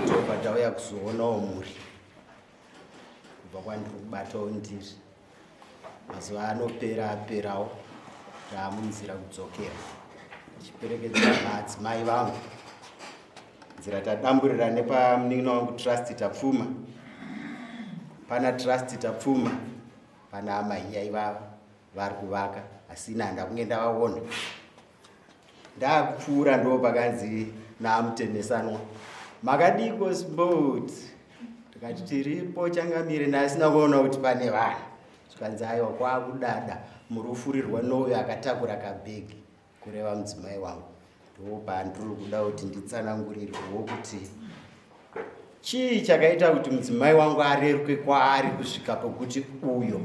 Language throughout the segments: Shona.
Ndobva tauya kuzoonawo mhuri kubva kwandiri kubatawo ndiri mazuva anopera aperawo taamunzira kudzokera tichiperekedza madzimai vangu nzira tadamburira nepamunin'ina wangu Trust Tapfuma pana Trust Tapfuma pana amaiya ivava vari kuvaka asi ini handakunge ndavaona ndakupfuura ndo pakanzi namutenesanwa makadiko sport tikati tiripo changamire ndasina kuona kuti pane vanhu zvikanzi aiwa kwakudada murufurirwa nouyo akatakura kabhegi kureva mudzimai wangu ndopandiri kuda kuti nditsanangurirwewo kuti chii chakaita kuti mudzimai wangu areruke kwaari kusvika pokuti uyo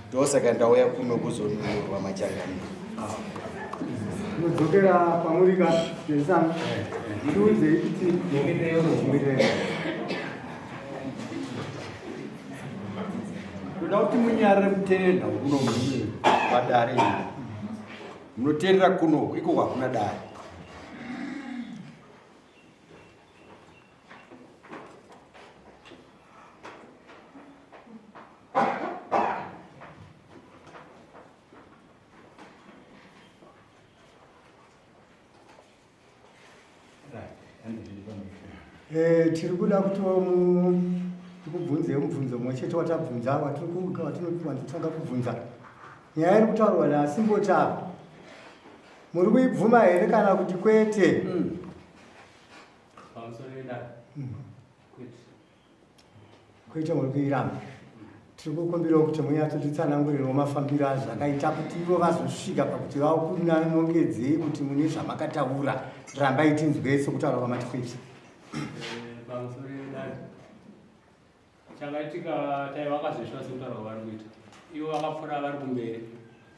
ndosaka ndauya kuno kuzonunurwa machangamiro Mudzokera pamuri ka Jesan. Ndiudzei kuti Ndoda kuti munyarare muteerere nhau kuno mune padare iri. Munoteerera kuno iko hakuna dare. Eh, tiri kuda kuti tikubvunze mubvunzo mumwe chete watabvunza watinowanzotanga kubvunza nyaya iri kutaurwa nasimboti apa muri kuibvuma here kana kuti kwete hmm. Kwete muri kuiramba. Tiri kukumbirawo kuti munyatsotitsanangurirawo mafambiro azvakaita kuti ivo vazosvika pakuti vakunongedzei kuti mune zvamakataura. Rambai tinzwe sekutaura kwamati kwete. Pamusoro yedare chakaitika taivakazvesva sekutaura kwavari kuita ivo vakapfuura vari kumberi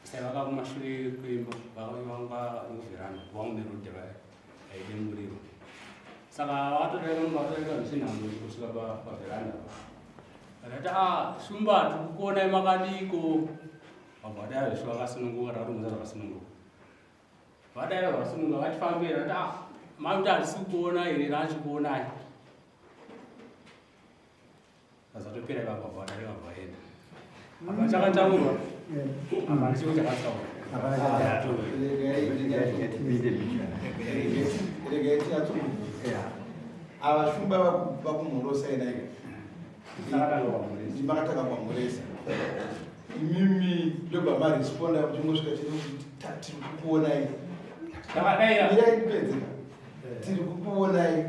saivaka kumashure kwemba vanga kuvheranda vangu nerudhe vaya aide muriro saka vakatodarika munhu vatodarika zvechinhambo kusvika pavheranda vakati a ah, shumba tikukuonai makadiko vabva vadai zveshe vakasununguka takuti zvakasununguka vadai vakasununguka vatifambira vati a ah, makuti hatisi kukuona here raachikuonai Azatopera ipapo baba vadarika vaenda. Apa chakataurwa. Apa chiko chakataurwa. Regai tinyatso ava shumba vakumhorosa ina ika ndimakatanga kwamhoresa imimi ndobva maresponda kuti ngosvika chete kuti tiri kukuonai mirai ndipedze tiri kukuonai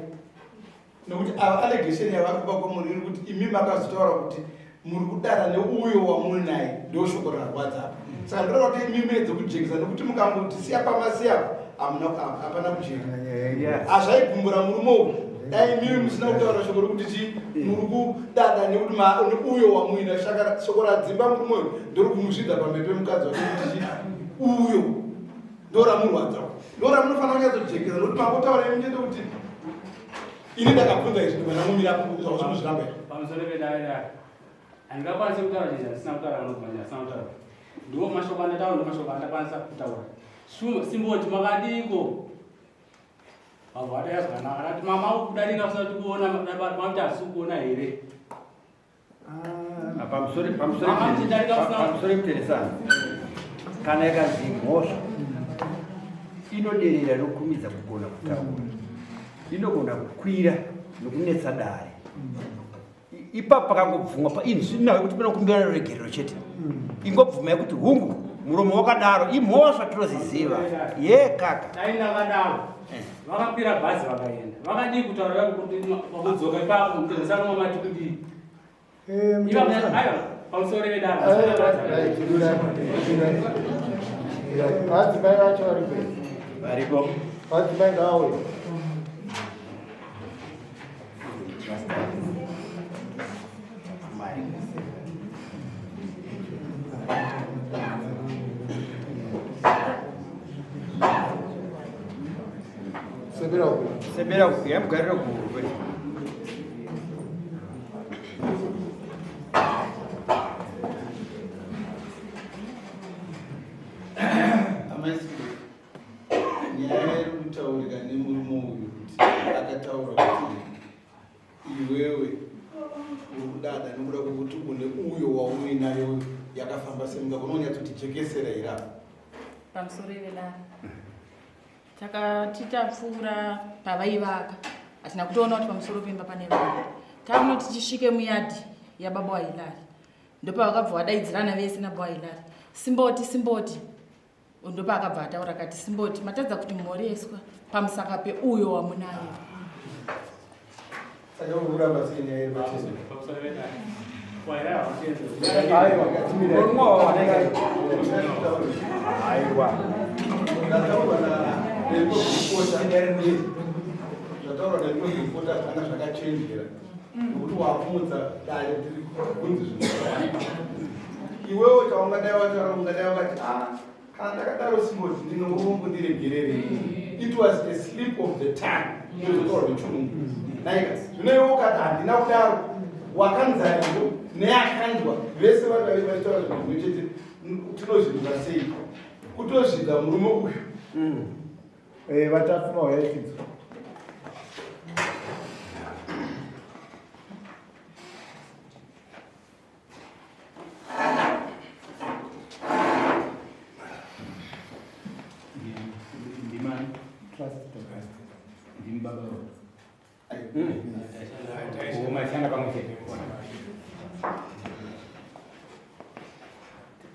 Nokuti ava allegation yavari kupa kwamuri iri kuti imi makazotaura kuti muri kudana neuyo wamunaye ndo shoko rarwadza apa. Saka ndinoda kuti imi muedze kujekesa nokuti mukangoti siya pamasiya hamuna hapana kujeka. Hazvaigumbura murume uyu. Dai imimi musina kutaura shoko rekuti chi muri kudada nekuti neuyo wamuina shoko radzimba murume uyu ndorikumuzvidza pamberi pemukadzi wake kuti chi uyo ndoramurwadza ndoramunofanira kunyatsojekesa nokuti mangotaura imi chete kuti ini ndakabvunza izvi ndibva ndangomira zvauzvinozviramba izvi pamusoro pedare dare handingakwanisi kutaura chinhu chandisina kutaura kana kubva chandisina kutaura ndiwo mashoko andataura ndo mashoko andakwanisa kutaura simboti makadiko vabva vadaya zvakanaka ndati mama kudarika usati kuona makuti hatisi kuona here Ah, pamusoro pamusoro pamusoro muteresano kana yakanzi mhosva inoderera nokukumidza kugona kutaura inogona kukwira nokunetsa dare ipapo pakangobvumwa painzwi nayo kuti panokumbira ruregerero chete ingobvuma yekuti hungu muromo wakadaro imhosva tinoziziva ye kaka dai ndakadaro eh. vakakwira bhazi vakaenda vakadii kutaura kuti pakudzoka ipapo muteresano mamati kudii Aiwa, pamusoro vedare. Vadzimai vacho varipo. Varipo. Vadzimai ngavauye. Sebera uko. Sebera uko, yamugarira kuhurwe. Amai Sido, nyaya iri kutaurika nemurume uyu kuti akataura kuti iwewe uri kudada nokuda kwekuti une uyo wauinayo yakafamba semuka unonyatsotijekesera here apa? Pamusoro vedare takati tapfuura pavaivaka hatina kutoona kuti pamusoro pemba pane vanhu. Takunoti tichisvike muyadhi yababa waHilary ndopavakabva vadaidzirana vese nababa waHilary, Simboti, Simboti. Ndopaakabva ataura akati, Simboti, matadza kuti mhoreswa pamusaka peuyo wamunayo. Saka uri kuramba sei nyaya iri pachena? Pamusoro vedare. WaHilary havatenderi. Aiwa, timirai. Aiwa. Zvataurwa zvataurwa nerimwe gurukota zvanga zvakachenjera nokuti wakumutsa dare tiri kunzi zvinhu zvakawanda. Iwewo chaungadai wataura ungadai wakati a kana ndakadaro Simboti ndinongombo ndiregererei. It was a slip of the tongue ndozvotaurwa nechirungu naika. Zvino iwe ukati handina kudaro, wakanzariwo neakanzwa vese vari vaviri vachitaura zvinhu zvimwe chete, tinozvinzwa sei kutozvidza murume uyu? Vatapfuma huyaitinzwa. Ndimani? Trust. Ndimi baba. Maishanda pamwe chete.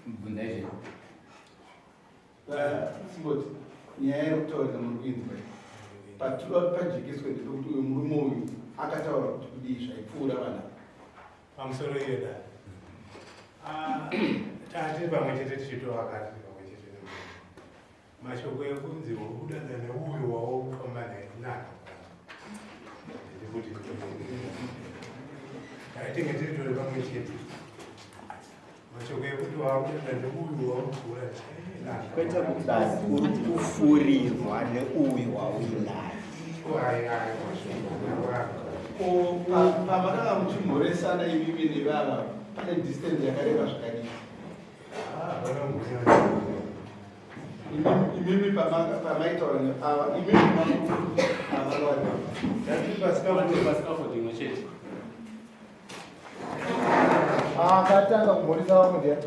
Bvunza izvo. Simboti, nyaya iri kutaurika muri kuinzwa. Patinoda kuti pajekeswe ndepekuti uyu murume uyu akataura kuti kudii zvaipfuura vana. Pamusoro iyo dare. Tati pamwe chete tichitovaka tiri pamwe chete nemurume. Mashoko ekunzi uri kudada neuyu wauri kufamba naye naka. Ndikuti taitinge tiri tori pamwe chete. Mashoko ekuti waakudada neuyu wauri kufura naka. Kwete kudada, uri kufurirwa neuyu wauinaye. Ko pamakanga muchimhoresana imimi nevava pane distance yakareba zvakadii? Imimi pamaitaura ava imimi ava Pascaford imwe chete. Akatanga kumhoresa vamwe ndiani?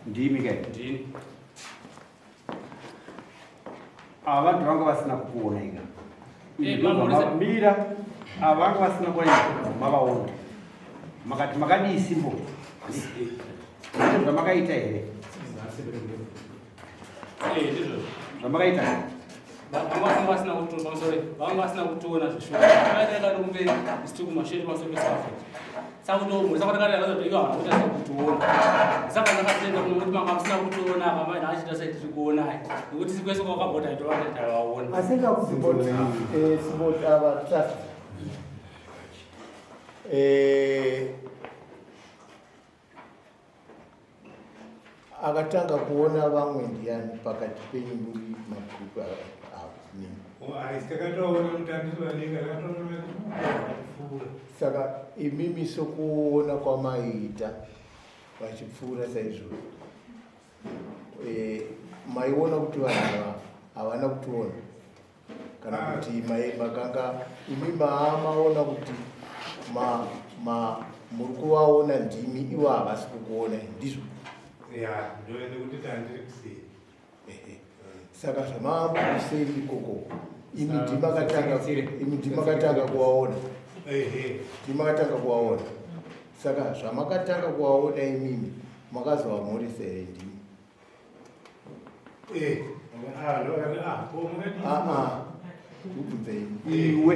Ndimi kai. Ndini. Ava vanhu vanga vasina kukuona ika. Mamhoresa- Mira, ava vanga vasina kuona mavaona. Makati makadii Simbo? Ndizvo zvamakaita here? Ndizvo. Zvamakaita? Vanga vasina kutoona pamusoro, vanga vasina kutoona zveshuwa. Vakaita kari kumberi, isu tiri kumashure pamusoro pescaffold. Saka kutomhoresa kwatakati akaza ivo havana kuita sekutoona. Saka ndakatenda kuno kuti manga musina kutoona apa mai achiita sei tiri kuonai. Nekuti kwese kwakabva taitova tavaona. Asi Simboti, Simboti ava Trust. Akatanga kuona vamwe ndiani pakati penyu muri magrupu avo nemi? Takatoona kuti handisi vanenge takatoona kupfuura. Saka imimi sokuona kwamaiita vachipfuura saizvozvo, maiona kuti vanhu ava havana kutiona kana kuti makanga imi maamaona kuti muri kuvaona ndimi, ivo havasi kukuona, ndizvo? Ya, ndoende kuti tandiri kuseri. Ehe. Saka zvamava kuseri ikoko, imi imi ndimakatanga kuvaona. Ehe. Ndimakatanga kuvaona. Saka zvamakatanga kuvaona imimi, makazovamhoresa here ndimi? Ndokati, ko mukadii? Aa, kubvunza imi. Iwe.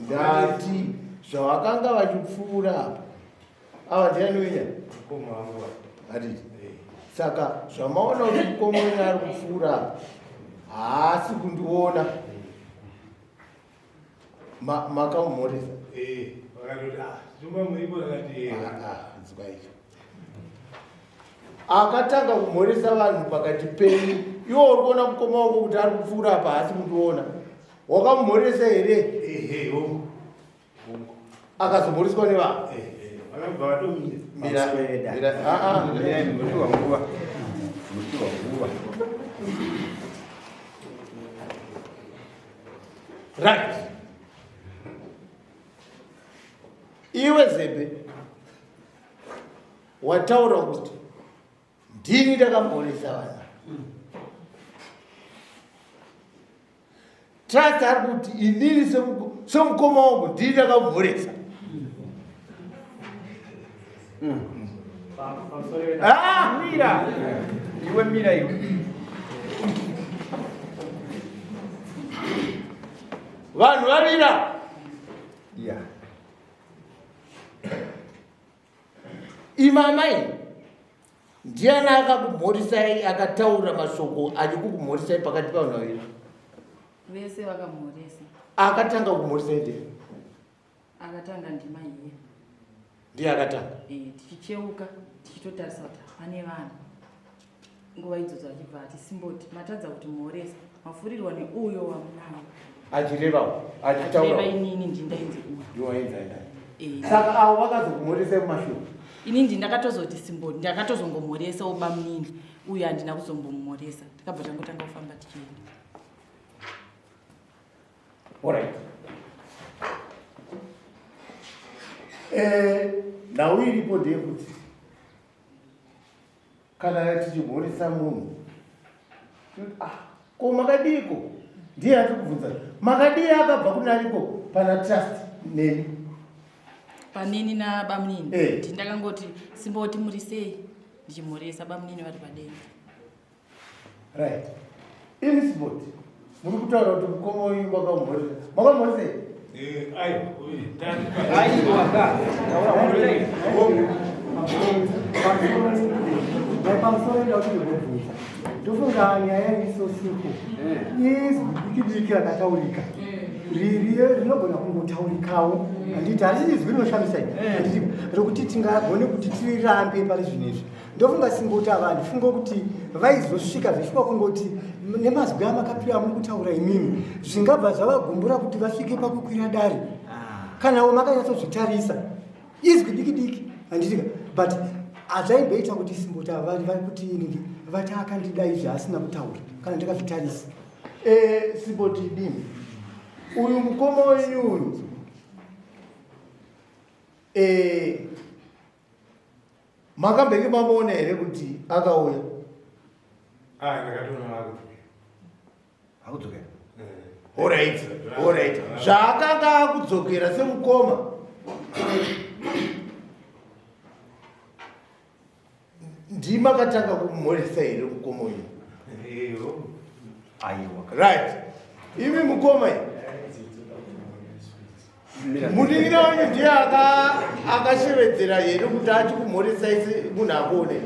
Ndati Zvavakanga vachipfuura apa, ava ndiani wenya? Mukoma wangu. Hatiti. Saka zvamaona kuti mukoma wenyu ari kupfuura apa, haasi kundiona. Makamumhoresa? Eh, vakatoti ah, zumba muripo akati eh. Ah, ah, nzwa icho. Akatanga kumhoresa vanhu pakati penyu. Iwe uri kuona mukoma wako kuti ari kupfuura apa haasi kundiona. Wakamumhoresa here? Ehe, hongu. Hongu. Akazomhoreswa nevanhu? Ehe, vakabva vatomira. Mira, mira, ah, ah. Mutiwa nguva. Mutiwa nguva. Right. Iwe Zebe, wataura kuti ndini ndakamhoresa vana. Trust ari kuti inini semukoma wangu ndini ndakamhoresa. Ah, mira. Iwe mira iwe. Vanhu vavira. Yeah. Imamai ndiani akakumhorisai akataura mashoko achikukumhorisai pakati pavanhu vaviri? Vese vakamhoresa. Akatanga kumhorisai ndiani? Akatanga ndimaiye. Ndiye akatanga? Tichicheuka tichitotarisa kuti pane vanhu. Nguva idzodzo achibva ati Simboti matadza kuti mhoresa mafurirwa neuyo wamunayo. Achirevawo, achitaura. Achireva inini ndindainzi uyu. Ndiwo wainzi ainaye. Saka avo vakazokumhoresa mumashure? Ini ndakatozoti Simboti ndakatozongomhoresa bamunini uyu handina kuzombomhoresa. Takabva tangotanga kufamba tichienda. All right. Nhau iripo ndeyekuti kana tichimhoresa munhu, ko makadiiko? Ndiye ati kubvunza makadii akabva kunariko pana Trust neni. Panini nabamunini. Ndakangoti Simboti muri sei ndichimhoresa bamunini vari padenga. Right. Imi Simboti muri kutaura kuti mukoma wenyu makamhoresa. Makamhoresei? Aiwa, uyu, tani pa- Aiwa, ka. Taura hondo. Pamusoro ida kuti ndibvunza. Ndofunga nyaya iri so simple. Izwi diki diki rakataurika. Riri rinogona kungotaurikawo. Handiti harisi izwi rinoshamisa iri. Handiti rokuti tingagone kuti tirirambe pari zvino izvi. Ndofunga Simboti ava handifunga kuti vaizosvika zveshuwa kungoti nemazwi amakapira muri kutaura imimi zvingabva zvavagumbura kuti vasvike pakukwira dare. Kanawo makanyatsozvitarisa izwi diki diki handitika, but hazvaimboita kuti Simboti ava vari kuti inini vati akandida izvi asina kutaura kana ndakazvitarisa. Simboti dini uyu mukoma wenyu uyu makambenge mamuona here kuti akauya? Ndakatoona akudzokera. Akudzokera? Alright, alright. Zvaakanga akudzokera semukoma. Ndimakatanga kumhoresa here mukoma uyu? Aiwa. Right. Imi mukoma iyi. Munin'ina wenyu ndiye akashevedzera here kuti ati kumhoresa isi munhu akuone?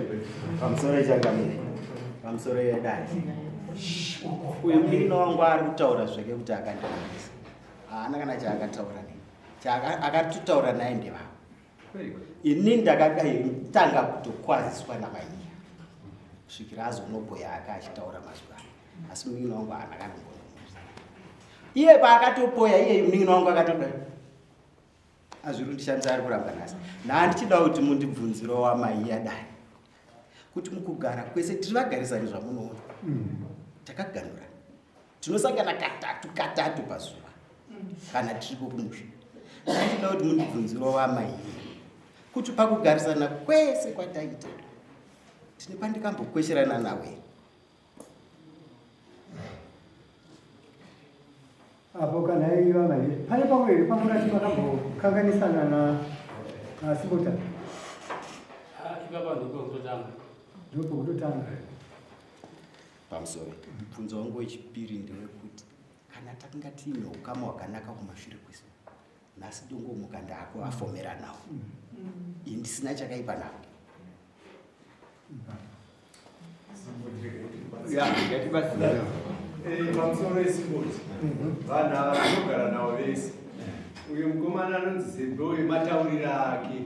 Pamusoro ichangamire. Pamusoro yedare. Uyu munin'ina wangu ari kutaura zvake kuti akandimhoresa. Haana kana chaakataura neni. Akatotaura naye ndevavo. Ini ndakadai tanga kutokwaziswa namaiya. Kusvikira azonopoya ake achitaura mazwi aya. Asi munin'ina wangu haana kana kumbomuudza. Iye paakatopoya iye munin'ina wangu akatodai. Azviri kundishamisa ari kuramba nhasi. Nhandichida kuti mundibvunzirewo wamaiya dai. Kuti mukugara kwese tiri vagarisani zvamunoona. Takaganura. Tinosangana katatu katatu pazuva. Kana tiriko kumusha. Ndandichida kuti mundibvunzirewo wamaiya. Kuti pakugarisana kwese kwataita tine pandikambokwesherana nawe. Apo kana iva manje pane pamwe here pamungati makambokanganisana na Simbota? Ipapa ndipo kutotanga. Ndipo kutotanga. Pamusoro. Mubvunzo wangu wechipiri ndewekuti kana takanga tiine ukama hwakanaka kumashure kwesu. Nhasi ndongomuka ndakuvafomera nawo. Ini ndisina chakaipa navo. Eh, pamusoro esimboti vanhu ava vanogara navo vese uyu mukomana anonzi zembe uyu matauriro ake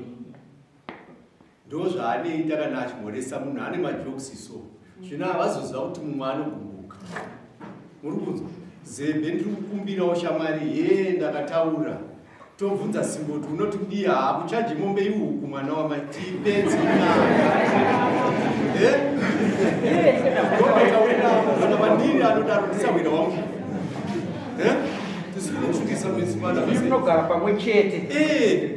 ndozvaanoita kana achimhoresa munhu ane majokes so zvino havazoziva kuti mumwe anogumbuka muri kunzwa zembe ndiri kukumbirawo shamwari hee ndakataura tobvunza simboti unoti kudii haakuchaji mombe ihuku mwana wamai tipedze kana vandiri anodaro ndisahwira wangu tisikunotsvukisa mesimanogara pamwe chete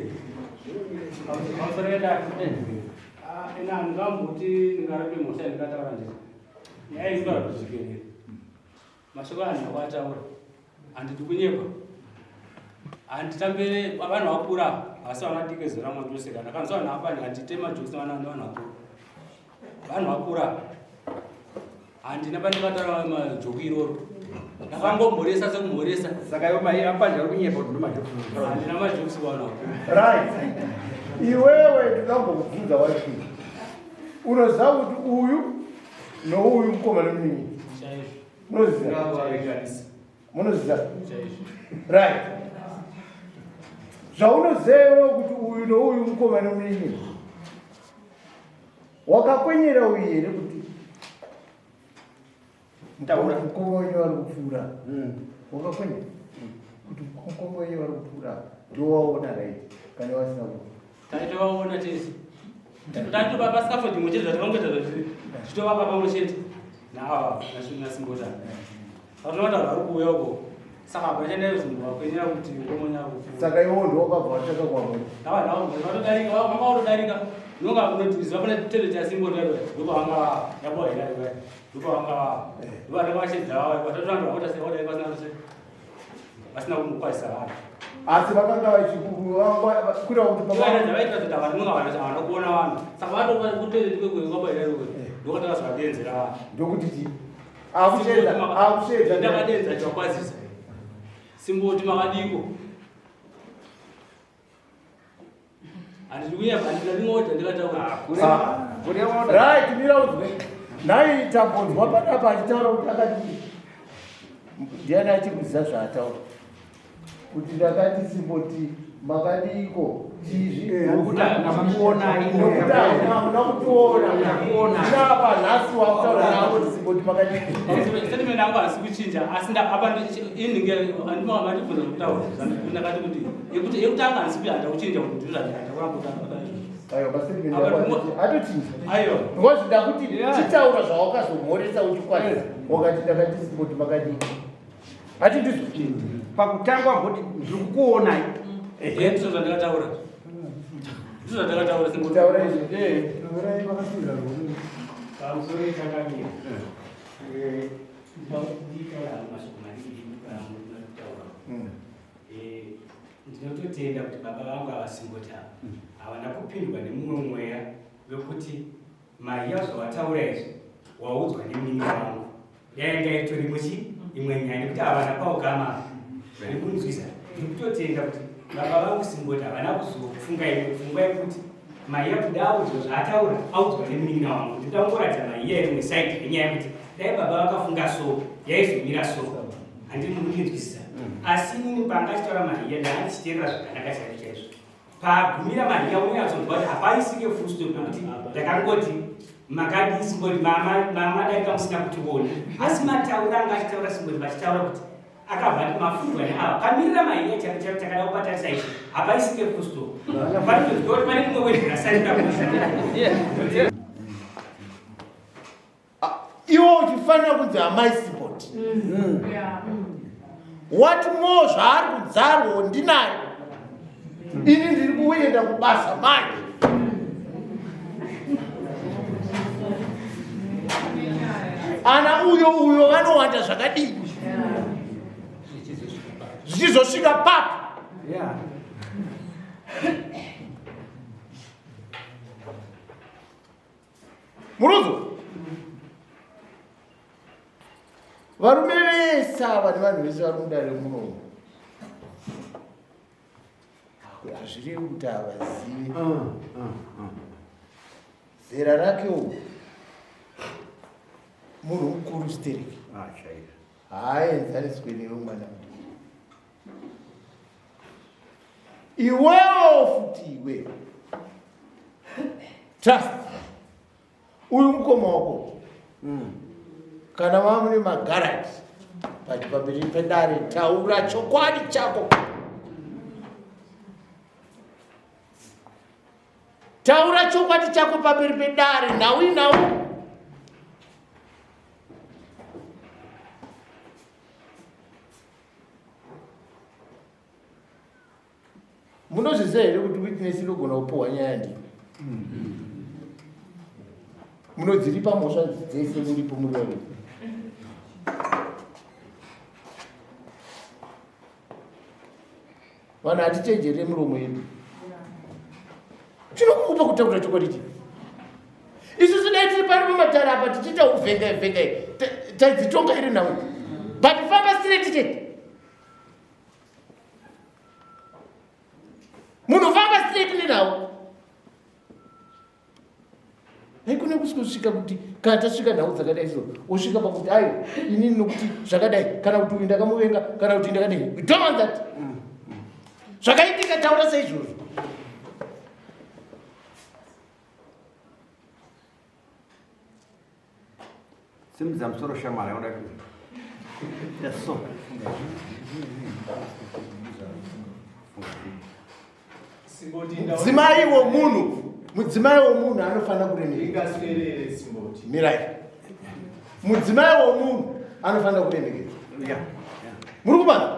Ina handingambuti ndingarape mhosva yandingataura ndiri. Nyaya iyi inotaura kuti zvigerere. Mashoko aya handina kuataura. Handidi kunyepa. Handitambire vanhu vakura asi vana dike zera mwandose kana kanzwa vanhu apa handite majokes vana vanhu vakuru. Vanhu vakura. Handina pandikataura majoki iroro. Ndakangomhoresa sekumhoresa. Saka iwe mai apanja uri kunyepa kuti ndomajoki. Handina majokes vanhu vakuru. Right. Iwewe ndinambokubvunza wacho. Unoziva kuti uyu nouyu mukoma nemunini. Chaizvo. Munoziva? Munoziva? Chaizvo. Right. Zvaunoziva iwewe kuti uyu nouyu mukoma nemunini. Wakakwenyera uyu here kuti Taura. mukoma wenyu vari kupfuura? Wakakwenyera kuti mukoma wenyu vari kupfuura ndowaona right kana vasina kuona. Taitovaona tese. Taitova pascaffold imwe chete zvativangoita zvitovaka pamwe chete naava nasimbota. Vatinoona vari kuuya uko. Saka hapana zvinhu kuti ngomonya kupfuura. Saka iwo ndowakabva wataka kwamwe. Ndava ndava vatodarika vanga vatodarika nonga unotiziva pane toilet yasimbota ndopavanga yaboa here iwe ndopavanga ndovanenge vachedza vavo vatotanga vakuita sei vadai vasina sei vasina kumukwazisa vanhu. Asi vakanga vachikukwira kuti Vaita vaita kuti vanhu nonga vanhu havana kuona vanhu. Saka vatova kutoilet kwekwe kwaboa here iwe ndokatanga zvakadenzera vanhu. Ndokuti chii? Akushedza, akushedza. Ndakadenza chakwazisa. Simboti makadiko. Handidi kunyepa, handina rimwe order ndikataura. Right, mira uzwe. Nhai tambonzwa panapa achitaura kuti akati ndiani achikuziva zvaataura kuti ndakati simboti makadiiko chizvi Nokuti handina kukuonai. nokuti hamuna kutiona Ndakuona. apa nhasi wakutaura navo kuti simboti makadiiko Statement yangu hasi kuchinja asi apa inhinge andibvunza zvokutaura ndakati kuti yekuti yekutanga handisi kuhanda kuchinja kuti ndizvo zvandakataura kuti aiwa pastatement Apa yako atochinja aiwa because ndakuti Yeah. chitaura zvawakazomhoresa uchikwanisa wakati ndakati simboti makadiiko hati ndizvo Pakutanga wamboti ndiri kukuonai. ehe ndizvo zvandakataura ndizvo zvandakataura simboti kutaura izvi Taurai vakaswira rwuno. Pamusoro chakamira. Nditaura mashoko madiki kutaura. Ndinototenda kuti baba vangu avasimboti ava havana kupindwa nemumwe mweya wekuti maiya zvawataura izvi waudzwa nemunini wangu yainga itori muchi imwe nyaya nekuti havana paukama zviri kunzwisa. Ndiri kutotenda kuti baba vangu simboti havana kuzofunga imwe pfungwa yekuti maiya kuda audzwa zvaataura audzwa nemunin'ina wangu. Ndinoda kungoratidza maiya rimwe saidi renyaya yekuti dai baba vakafunga so yaizomira so. Handiri muri kundinzwisisa. Asi inini panga achitaura maiya ndanga ndichiteerera zvakanaka chaizvo chaizvo. Pagumira maiya unonyatsonzwa kuti hapaisike full stop nekuti ndakangoti makadii simboti mama dai musina kutiona. Asi mataura anga achitaura simboti vachitaura kuti akabva ati mafurwa neava pamirira maiya chako chako takada kupatarisa ichi hapaisike full stop. Panotoziva kuti pane mumwe wedhi rasarira kuzi. Iwe uchifanira kunzi amai simboti. What more zvaari kudzarwo ndinayo. Ini ndiri kuenda kubasa manje. Ana uyo uyo vanowanda zvakadini zvichizosvika papi. Murudzo varume vese ava nevanhu vese vari mudare munomu Hazvirevi kuti havazivi. Zera rake uyu munhu mukuru stereki. Ah, chaizvo. Haaenzaniswe newe mwana mudiki. Iwewo futi iwe. Trust. Uyu mukoma wako. Kana vamune magaraji but pamberi pedare taura chokwadi chako. Taura chokwadi chako pamberi pedare nhau inhau. Munozviziva here kuti witness inogona kupuhwa nyaya ndii? Munodziripa mhosva dzese muripo muri vaviri. Vanhu hatichenjerere miromo yedu. Chinokupa kutaura chokwadi chii? Isusu dai tiri pano pamatare apa tichiita uvhengai vhengai taidzitonga iri nhau. But famba straight chete. Munhu famba straight nenhau. Haikona kusvika kuti kana tasvika nhau dzakadai so wosvika pakuti ayo inini nokuti zvakadai kana kuti uyu ndakamuvenga kana kuti ndakadai. We don't want that. Zvakaitika taura saizvozvo. Simudza musoro shamwari uda kuita so. Mudzimai womunhu, mudzimai womunhu anofanira kuremekedzwa. Mirai. Mudzimai womunhu anofanira kuremekedzwa. Muri kubata?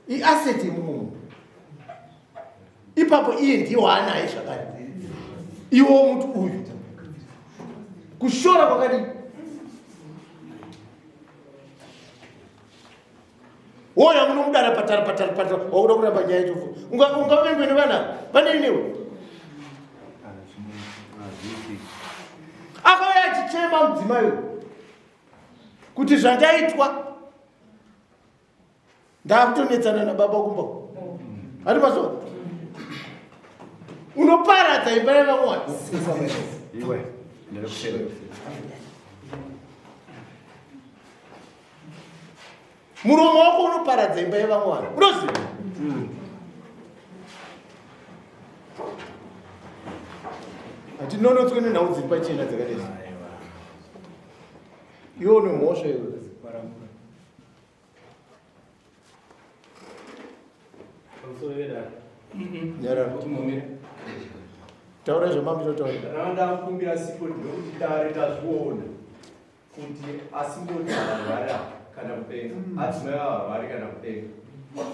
Iasset yemumwe munhu. Ipapo iye ndiye waanaye zvakare. Iwo muti uyu. Kushora kwakadii? Woya munomudara patara patara patara wakuda kuramba nyaya itofu. Ungavengwe nevana vanei newe. Akauya achichema mudzimai uyu kuti zvandaitwa ndakutonetsana nababa kumba hati mazuva unoparadza imba yevamwe iwe ndiri muromo wako unoparadza imba yevamwe vanhu unoziva hatinonotswe nenhau dziri pachena dzakadai iwe une mhosva iwe nyarara taura zvamaminotaura Ndanga ndakumbira sipo ndokuti dare tazviona kuti asimboti havarwari kana kupenga mm. adzimai havarwari kana kupenga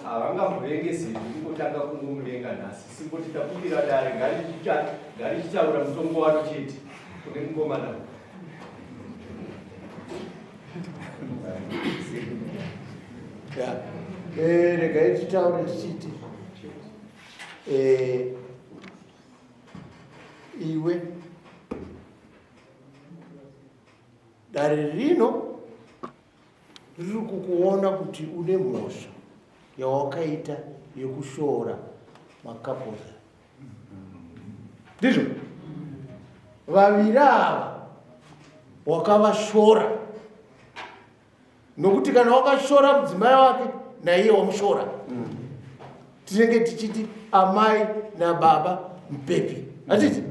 havangambovengesi kungotanga kungomuvenga nhasi simboti takumbira dare ngarichitaura mutongo waro chete kune mukomana. Eh, regai titaure tichiti eh, iwe dare rino riri kukuona kuti une mhosva yawakaita yekushora makapoza ndizvo vaviri ava wakavashora nokuti kana wakashora mudzimai wake naiye wamushora tinenge tichiti amai nababa mupepi hatiti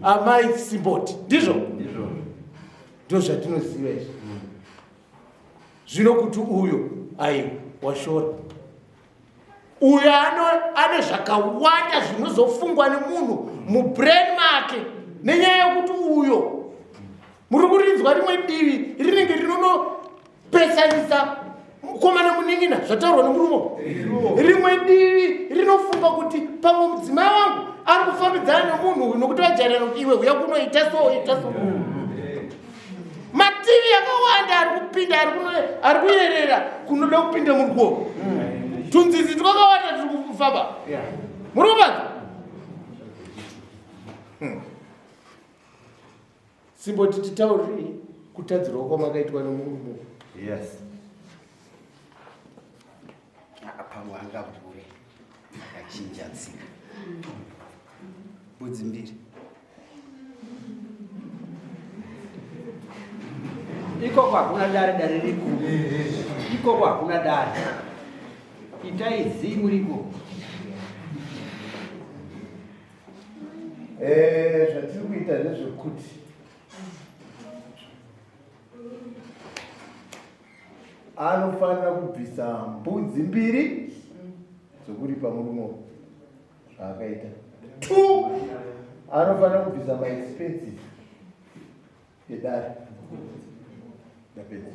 amai simboti ndizvo ndo zvatinoziva izvi zvino kuti uyo aiwa washora uyo ane zvakawanda zvinozofungwa nemunhu mubrain make nenyaya yekuti uyo muri kurinzwa rimwe divi rinenge rinonopesanisa mukoma nemunin'ina zvataurwa nemurume rimwe divi rinofunga kuti pamwe mudzimai wangu ari kufambidzana nemunhu uyu nokuti vajairana kuti iwe uya kuno ita so ita so mativi akawanda ari kupinda ari kuyerera kunoda kupinda murwo tunzizi twakawanda tiri kufamba muri kubanza simboti titaurei kutadzirwa kwamakaitwa nemurume yes pamwe angavhure. Chinja tsika. Mbudzi mbiri. Ikoko hakuna dare, dare riko. Ikoko hakuna dare. Itai zii muriko. Eh, zvatiri kuita ndezvekuti anofanira kubvisa mbudzi mbiri dzokuripa murume uyu zvaakaita. Two, anofanira kubvisa maexpenses edare. Ndapedza.